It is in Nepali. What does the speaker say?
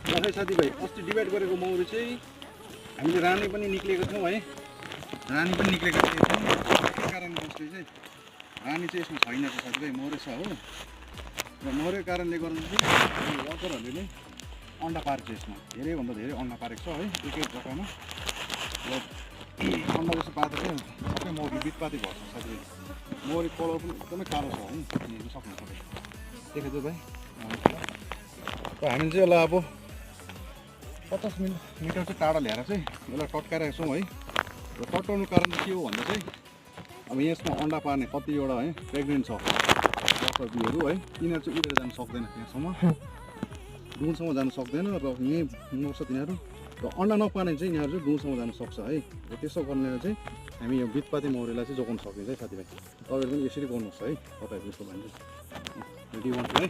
है साथीभाइ अस्ति डिभाइड गरेको मौरी चाहिँ हामीले रानी पनि निक्लेको थियौँ है रानी पनि निक्लेको थियौँ के कारणले चाहिँ रानी चाहिँ यसमा छैन साथीभाइ मौरे छ हो र मौरेको कारणले गर्दा चाहिँ वर्करहरूले नै अन्डा पारेको छ यसमा धेरैभन्दा धेरै अन्डा पारेको छ है एक जग्गामा र अन्डा जस्तो पार्दा चाहिँ सबै मौरी बिटपाती भएको छ साथीभाइ मौरी कलर पनि एकदमै कालो छ है हेर्नु सक्नु तपाईँ देखेको भाइ र हामीले चाहिँ यसलाई अब 50 मिटर चाहिँ टाढा ल्याएर चाहिँ यसलाई टट्काइरहेको छौँ है र टट्टाउनु कारण चाहिँ के हो भन्दा चाहिँ अब यसमा अन्डा पार्ने कतिवटा है प्रेग्नेन्ट छ बिउहरू है तिनीहरू चाहिँ उडेर जानु सक्दैन त्यहाँसम्म डुनसम्म जानु सक्दैन र यहीँ मर्छ तिनीहरू र अन्डा नपार्ने चाहिँ यिनीहरू चाहिँ डुनसम्म जानु सक्छ है र त्यसो गर्नेले चाहिँ हामी यो बिटपाती मौरीलाई चाहिँ जोगाउन सकिन्छ है साथीभाइ तपाईँहरू पनि यसरी गर्नुहोस् है तपाईँहरू जस्तो भन्छ रेडी गर्नु है